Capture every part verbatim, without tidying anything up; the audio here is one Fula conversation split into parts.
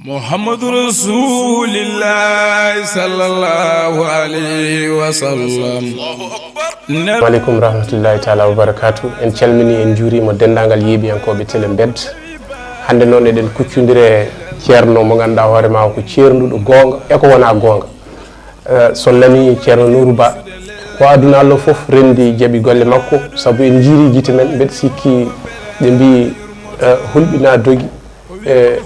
Muhammadu Rasulillahi sallallahu alayhi wa sallam. Aleykum rahmatullahi taala wa barakatu. En calmini, en juurima denndaangal yeeɓiyankooɓe Tele Mbed. Hannde noon eɗen kuccondire ceerno mo ngannduɗaa hoore ma ko ceernduɗo goonga e ko wonaa goonga. Eh, so nami ceerno Nouru Ba, ko aduna Allah fof renndi jaɓi golle makko, sabu en njiiri gite men, mbeɗa sikki ɓe mbi, eh, hulɓina dogi, e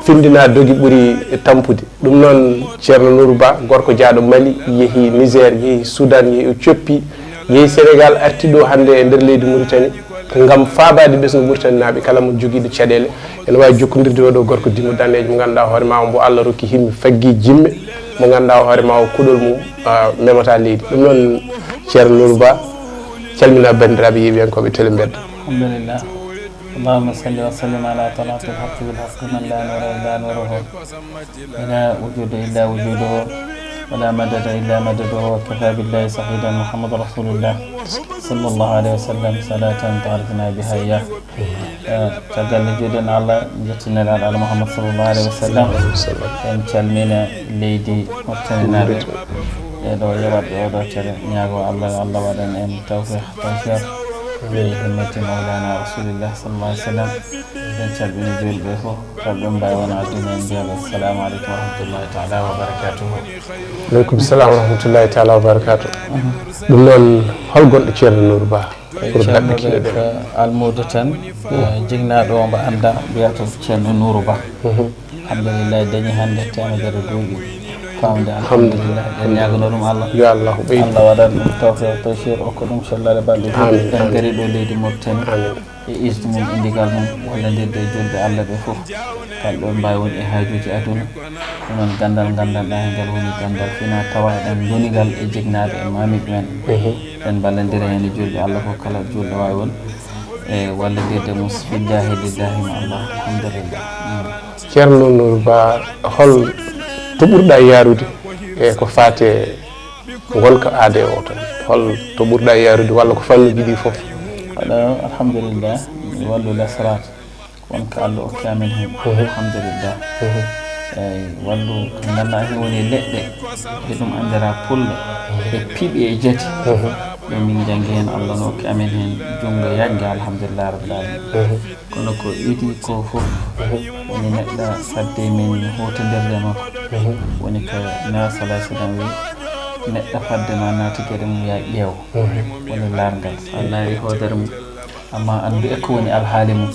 findina dogi ɓuri tampude. Ɗum noon, ceerno Nouru Ba, gorko jaaɗo Mali, yehi Niger, yehi Sudan, yehi Éthiopie, yehi Sénégal, arti ɗo hannde e nder leydi Mauritanie, ngam faabaade ɓesngu Mauritanie naaɓe kala mo jogiiɗo caɗeele. Ene waawi jokkondirde oɗo gorko dimmo daneejo mo ngannduɗaa hoore ma o, mbo Allah rokki himmi faggi jimme, mo ngannduɗaa hoore ma o kuɗol mum, ah, memata leydi. Ɗum noon, ceerno Nouru Ba, calmina banndiraaɓe yeeɓiyankooɓe Tele Mbed. Alhamdulillah. اللهم صل وسلم على طلعة الحق بالحق من لا نور إلا نوره، ولا وجود إلا وجوده، ولا مدد إلا مدده، وكفى بالله شهيدا محمد رسول الله صلى الله عليه وسلم. صلاة تعرفنا بها إياه. Eh, caggal nde njuuɗen Allah, njettii Nelaaɗo Allah Muhammad sallallahu alaihi wasallam. En calmina leydi Mauritanie naaɓe. Ɓeɗo yeɓat ɓe oɗo cere, ñaago Allah yo Allah waɗan en tawfiq, tawfiq. Bi himmati Mawlana Rasulillah sallallahu alaihi wasallam. En calmini juulɓe fof, kala ɗo ɓe mbaawi won aduna, en mbiyat ɓe assalamu aleykum wa rahmatullahi taala wa barakatuhu. Aleykum salam wa rahmatullahi taala wa barakatuh. Ɗum noon, hol gonɗo ceerno Nouru Ba? Pour daɗɗo kiɗoɗen. Almuudo tan, eh, jignaaɗo o mbo annda, mbiyata ko ceerno Nouru Ba. Alhamdulillah, dañi hannde teemedere duuɓi. Famde alhamdulillah, en ñaagano ɗum Allah. Yo Allah ɓeydu. Allah waɗan ɗum tawfeeq, tawfiq, okka ɗum cellal e balɗe. Amin, en amin. Gari ɗo leydi Mauritanie. Amin. E isde mum, e ndigal mum, wallandirde e juulɓe Allah ɓe fof. Kala ɗo mbaawi woni e haajuuji aduna. Ɗum noon, ganndal nganndanɗaa heen ngal woni ganndal fina tawa eɗen ndonigal e jignaaɓe e maamiiɓe men. Mhm. En mballondira heen e juulɓe Allah fof, kala juulɗo waawi won. E wallandirde mum, fillahi lillahi ma Allah. Alhamdulillah. Mm. Ceerno Nouru Ba, hol to ɓurɗa yaarude e ko faate ngonka aade o tan? Hol to ɓurɗa yaarude walla ko fannuji ɗi fof? Aɗa, alhamdulillah, mi wallu lesraade. Wonko Allah okki amen heen. Mhm. Alhamdulillah. Mhm. Eeyi, wallu ko ngannduɗaa heen woni leɗɗe, e ɗum anndira pulle, e piɓe e jati. Mhm. Ɗum min njanngi heen, Allah no okki amen heen junngo yaajngo, alhamdulillah rabbil alamin. Mhm. Kono ko idii ko fof, mhm, woni neɗɗo fadde min huutondirde e makko. Mhm. Woni ko Nabi sallallahu alaihi wasallam wi, neɗɗo fadde ma naati geɗe mum, yaa ƴeew. Mhm. Woni laarngal. So a laari hoodere mum, amma anndu e ko woni alhaali mum,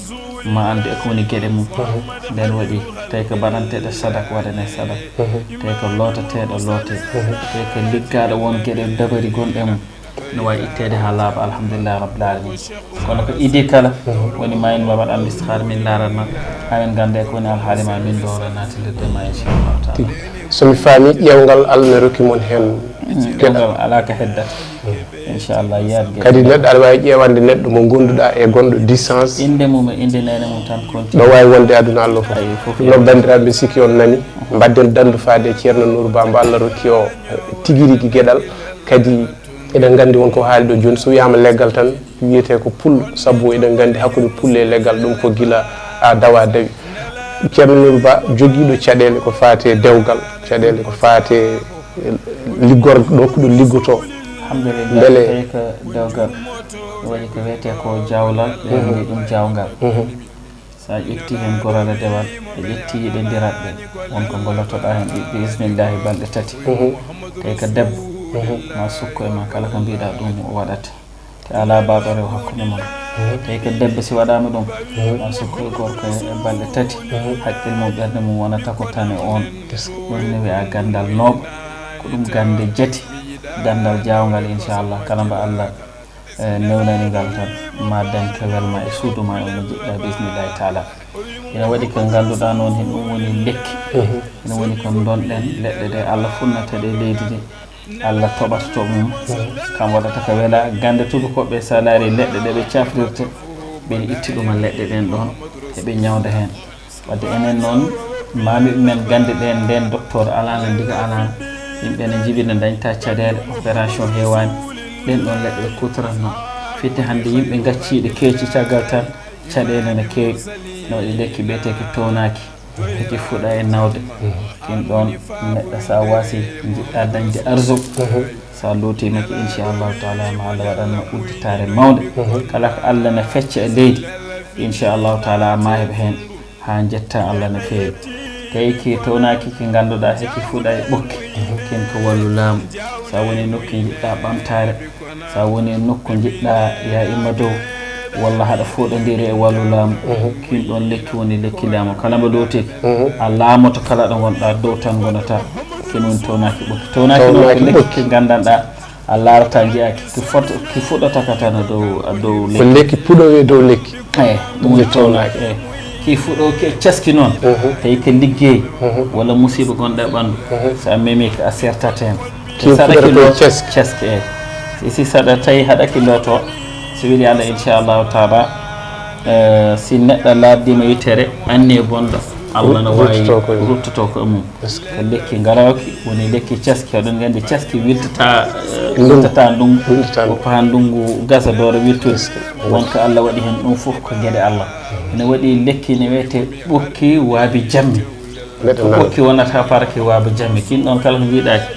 ma anndu e ko woni geɗe mum. Mhm. Nden waɗi, tawi ko baɗanteeɗo sadak, waɗane sadak. Mhm. Tawi ko lootateeɗo, loote. Mhm. Tawi ko liggaaɗo, won geɗe dabari gonɗe mum. No waawi itteede haa laaɓa, alhamdulillah rabbil alamin. Kono ko idii kala, mhm, woni ma en mbaɗat al istihara, min laarat ma, haa min ngannda e ko woni alhaali ma, min ɗo wona naatindirde ma, inchallahu taala. Tigi. So mi faami, ƴeewngal Allah ne rokki mon heen geɗal. Ƴeewngal alaa ka heddata. Mm. Inchallah, yiyaat geɗal. Kadi neɗɗo aɗa waawi ƴeewande neɗɗo mo ngonduɗaa e gonɗo distance. Innde mum e innde neene mum tan konti. Ɗo waawi wonde aduna Allah fof. Ayi, fof. Ɗum noon, banndiraaɓe, mbiɗo sikki on nani. Mhm. Mbaɗden danndu faade e ceerno Nouru Ba mbo Allah rokki o, eh, tigi rigi geɗal. Kadi eɗen nganndi won ko haali ɗo jooni, so wiyaama leggal tan wiyetee ko pullo, sabu eɗen nganndi hakkunde pullo e leggal ɗum ko gila a dawa dawi. Ceerno Nouru Ba, jogiiɗo caɗeele ko faati e dewgal, caɗeele ko faati e liggor-, ɗo ko ɗum liggotoo. Alhamdulillah, mbele tawi ko dewgal, waɗi ko wiyetee ko jawlal, ɓe, mhm, mbi ɗum jawngal. Mhm. So a ƴettii heen goral e dewal, a ƴettii yiɗondiral ɓe, won ko ngollotoɗaa heen, bi, bi isnillahi balɗe tati. Mhm. Tawi ko debbo, mhm, ma sukko e ma, kala ko mbiɗa ɗum o waɗat. Te alaa baɗo rew hakkunde mon. Mhm. Tawi ko debbo si waɗaama ɗum, mhm, ma sukko e gorko e balɗe tati, mhm, haqqil mum, ɓernde mum wonata ko tan e oon. Est-ce que? Ɗum ne wiyaa ganndal nooɓo, ko ɗum gannde jati, ganndal jaawngal, inchallah, kala mbo Allah e, newnani ngal tan, ma dañ ko welma e suudu ma, e no njiɗɗa, bismillahi taala. Ina waɗi ko ngannduɗaa noon, heen ɗum woni lekki. Mhm. Ina woni ko ndonɗen, leɗɗe ɗe Allah funnata ɗe leydi ndi, Allah toɓata toɓo mum. Mhm. Kam waɗata ko wela gannde tuubakooɓe, so a laari leɗɗe ɗe ɓe cafrirta, ɓe itti ɗuma leɗɗe ɗen ɗoon, eɓe ñawnda heen. Wadde enen noon, maamiiɓe men gannde ɗeen, ndeen docteur alaano, ndiga alaano, yimɓe ne njiɗi ne ndañta caɗeele, opération heewaani, ɗeen ɗoon leɗɗe ɓe kuutoratnoo. Fitte hannde yimɓe ngacciiɗe keeci caggal tan, caɗeele ne keewi, no waɗi lekki biyeteeki toonaaki, Heki fuɗa e nawde. Kin ɗon neɗɗo sa wasi jiɗɗa dañde arzo. Sa lootiima ki, inchallahu taala, ma Allah waɗan ma udditaare mawnde. Kala ko Allah ne fecca e leydi, inchallahu taala, ma heɓa heen. Haa njetta Allah no feewi. Tawi ki townaaki ki ngannduɗaa heki fuɗa e ɓokki. Kin ko wallu laamu. Sa woni nokku njiɗɗa ɓamtaare, sa woni nokku njiɗɗa ya imma dow, walla haɗa fuɗondiri e wallu laamu. Kin ɗon lekki woni lekki laamu. Kala mbo lootiki, a laamoto kala ɗo ngonɗa, dow tan ngonata. Kin woni townaaki ɓokki. Townaaki noon ko lekki ki nganndanɗaa, a laarata njiyaaki. Ki fot-, ki fuɗata ka tan a dow, a dow ko lekki. Lekki puɗowi e dow lekki. Eyi, ɗum woni townaaki, eyi. Ki fuɗo ke caski noon, tawi ko liggey, walla musiba gonɗo e ɓanndu, so a memi ko a sertat heen. Ki fuɗata ko caski. Caski, eyi. Si, si saɗa tawi haɗa ki looto, so weli Allah, inchallahu taala, eh, si neɗɗo laaɓdiima yittere, anni e bonɗo, Allah no waawi ruttoto ko e mum. Ko lekki ngarawki, woni lekki caski. Oɗon nganndi caski wiltata, eh, wiltata ndungu, ko paha ndungu gasa doora wiltude. Wonko Allah waɗi heen ɗum fof ko geɗe Allah. Ene waɗi lekki ne wiyetee ɓokki waabi jammi. Ko ɓokki wonata parki waabi jammi. Kin ɗon kala ko njiɗaaki.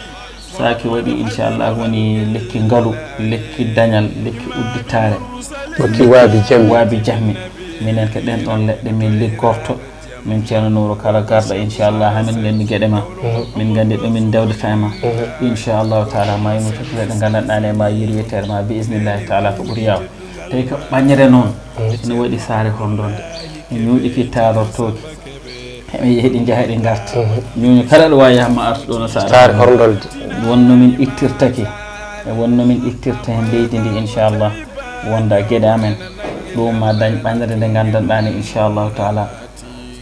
Saaki waɗi, inchallah, woni lekki ngalu, lekki dañal, lekki udditaare. Ɓokki waabi jammi. Waabi jammi. Minen ko ɗen ɗon leɗɗe min liggorto. Min Ceerno Nuuru, kala garɗo, inchallah, hamin nganndi geɗe ma. Min nganndi ɗo min ndewdata e ma. Inchallahu taala, ma yumitoto ɗe nganndanɗaa ne ma yirwiteede ma, bi isnillahi taala, ko ɓuri yaaw. Tawi ko ɓañre noon, ene waɗi saare horndonde. Mi ñuuƴi ki taarortooki. Heɓe yehi ɗi njaha ɗi ngarta. Ñuuñu kala ɗo waawi yaha ma artu ɗo no saare horndonde. Wonno min ittirtaki. E wonno min ittirta heen leydi ndi, inchallah. Wonda geɗe amen. Ɗum ma dañ ɓañre nde nganndanɗaa ne, inchallahu taala.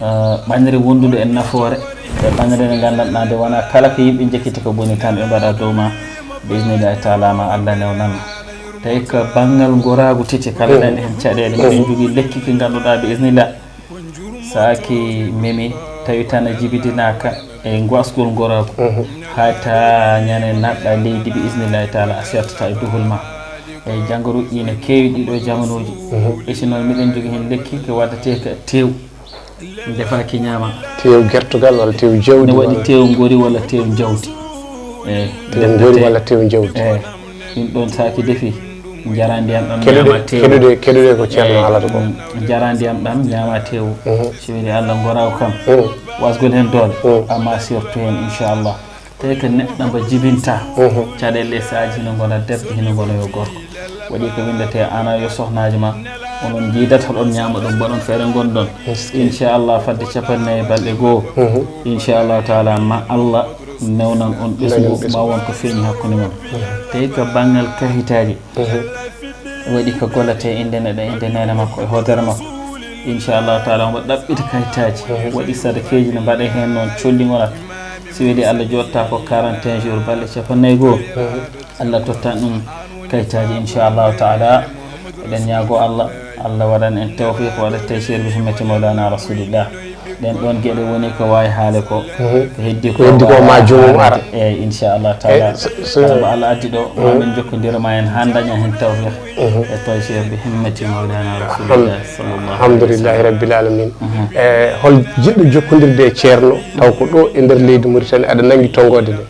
Eh, ɓañre wondude e nafoore, e ɓañre nde nganndanɗaa nde wonaa kala ko yimɓe njekkiti ko boni tan ɓe mbaɗa dow ma, bi isnillahi taala ma Allah newnan ma. Tawi ko banngal ngoraagu titi, kala ɗen heen caɗeele, miɗen jogii lekki ki ngannduɗaa bi isnillah. Saaki memi, tawi tan a jibidinaaka e ngoasgol ngoraagu, haa ta ñande naɗɗa leydi bi isnillahi taala a sertata e duhol ma. E janngaruuji ina keewi ɗiɗo jamanuuji. E si noon miɗen jogii heen lekki ko waɗetee ko teew. Ndefaaki ñaama. Teew gertogal walla teew jawdi. Ne waɗi walla teew ngori walla teew jawdi. Eyi. Teew ngori walla teew jawdi. Eyi. Ɗum ɗon saaki defi. Njara ndiyam ɗam ñaama teew. Keɗuɗe, keɗuɗe ko ceerno haalata ko. Mm, njara ndiyam ɗam ñaama teew. So weli Allah ngoraagu kam. Wasgol heen doole. Amma surtout heen, inchallah. Tawi ko neɗɗo mbo jibinta. Caɗeele saaji hino ngona debbo, hino ngona yo gorko. Waɗi ko winndetee ana yo sohnaaji ma. Onon njiidata ɗon ñaama ɗum, mbaɗon feere ngonɗon. Inchallah, fadde capannayi balɗe goo. Inchallahu taala, ma Allah newnan on ɓesngu, ma won ko feeñi hakkunde mon. Tawi ko banngal kahitaaji. Waɗi ko gollete innde neɗɗo, innde neene makko e hoodere makko. Inchallahu taala, omo ɗaɓɓita kayitaaji. Waɗi sadakeeji ne mbaɗe heen noon, colli ngonat. Si weli Allah jooɗta ko quarante et un jours, balɗe capannayi goo. Allah tottan ɗum kayitaaji, inchallahu taala. Eɗen ñaago Allah, Allah waɗan en tawfiq, waɗa taysir bi himmati Mawlana Rasulillah. Ɗen ɗon geɗe woni ko waawi haale ko. Ko heddi ko, ko heddi ko ma joomum ara. Eyi, inchallah taala. Kala mo Allah addi ɗo, ma min jokkondira ma en haa daña heen tawfiq. E taysir bi himmati Mawlana Rasulillah sallallahu alaihi wasallam. Alhamdulillahi rabbil alamin. E hol jiɗɗo jokkondirde e ceerno, taw ko ɗo e nder leydi Mauritanie, aɗa nangi tonngode nde?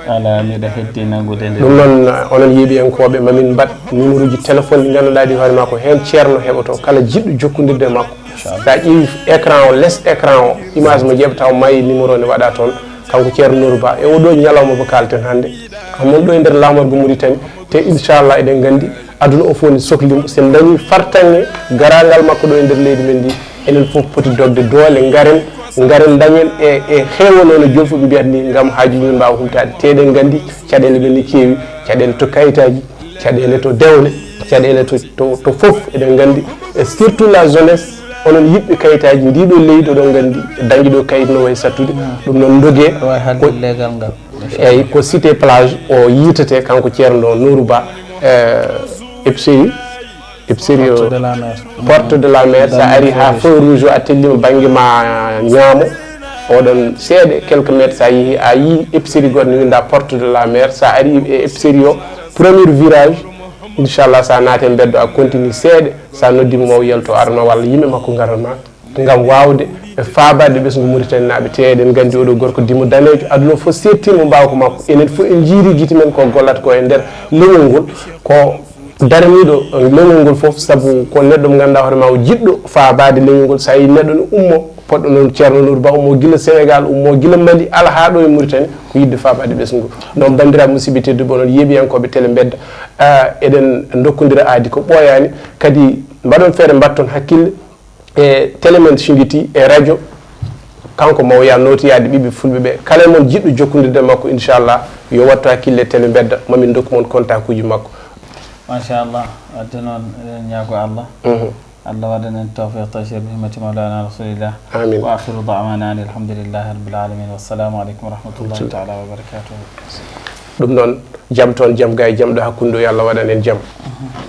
Ala, miɗa heddi nanngude nde. Ɗum noon, onon yeeɓiyankooɓe, ma min mbaɗ numéro ji téléphone ɗi ngannduɗaa ɗi hoore maa ko heen ceerno heɓoto kala jiɗɗo jokkondirde e makko. Inchallah. Sa ƴeewi écran o, les écran o, image mo ƴeeɓata o, maayi numéro ne waɗa toon. Kanko ceerno Nourou Ba, e oɗo ñalawma mo kaalten hannde. Amen ɗo e nder laamorgo Mauritanie, te inchallah eɗen nganndi aduna o fof ne sokli mo. So en dañi fartaŋŋe garaangal makko ɗo e nder leydi men ndi, enen fof poti dogde doole, ngaren, ngaren dañen e, e heewano no jolfuɓe mbiyata ni, ngam haajuuji men mbaawa humtaade. Te eɗen nganndi caɗeele men ne keewi, caɗeele to kayitaaji, caɗeele to dewle, caɗeele to, to, to fof eɗen nganndi. E surtout la jeunesse, onon yiɗɓe kayitaaji, ndi ɗo leydi oɗon nganndi, dañde ɗo kayit no wayi sattude. Ɗum noon ndogee. Aɗa waawi haalde ko leegal ngal. Eyi, ko cité plage o yiytetee, kanko ceerno Nourou Ba, eh, épicerie, épicerie o. Porte de la mer. Porte de la mer, sa ari ha feu rouge o, a tellima bannge ma ñaamo, oɗon seeɗa quelques mètres, sa yeehi, a yii épicerie goɗɗo ne winnda Porte de la mer, sa ari e épicerie o, premier virage, inchallah, sa naati e mbeddo, a continue seeɗa, sa noddi mo, o yalto, arno walla yimɓe makko ngaran ma. ngam waawde faabaade ɓesngu Muritaninaaɓe. Te eɗen nganndi oɗo gorko dimo daneejo, aduna fof seettiima mbaawka makko. Enen fof en njiiri gite men ko gollata ko e nder leñol ngol. Ko daraniiɗo leñol ngol fof, sabu ko neɗɗo mo ngannduɗaa hoore ma o jiɗɗo faabaade leñol ngol. So a yii neɗɗo no ummo, poɗɗo noon Ceerno Nour Ba, ummo gila Sénégal, ummo gila Mali, ala haa ɗo e Mauritanie, ko yiɗde faabaade ɓesngu ngol. Donc, banndiraaɓe musidɓe tedduɓe, onon yeeɓiyankooɓe Télé Mbedda, ah, eɗen ndokkondira aadi ko ɓooyaani, kadi mbaɗon feere mbatton hakkille e télé men Singiti e radio. Kanko maw ya nootoyaade ɓiɓɓe fulɓe ɓe. Kala e mon jiɗɗo jokkondirde makko, inchallah, yo wattu hakkille e Télé Mbedda, mamin ndokku mon kontakuuji makko. Machallah, wadde noon eɗen ñaago Allah. Mhm. Allah waɗan en tawfiq taysir bi himmati mawlana rasulillah. Amin. Wa akhiru da'wana anil hamdulillahi rabbil alamin. Wassalamu aleykum wa rahmatullahi taala wa barakatuh. Ɗum noon, jam toon, jam ga e jam ɗo hakkunde o, yo Allah waɗan en jam.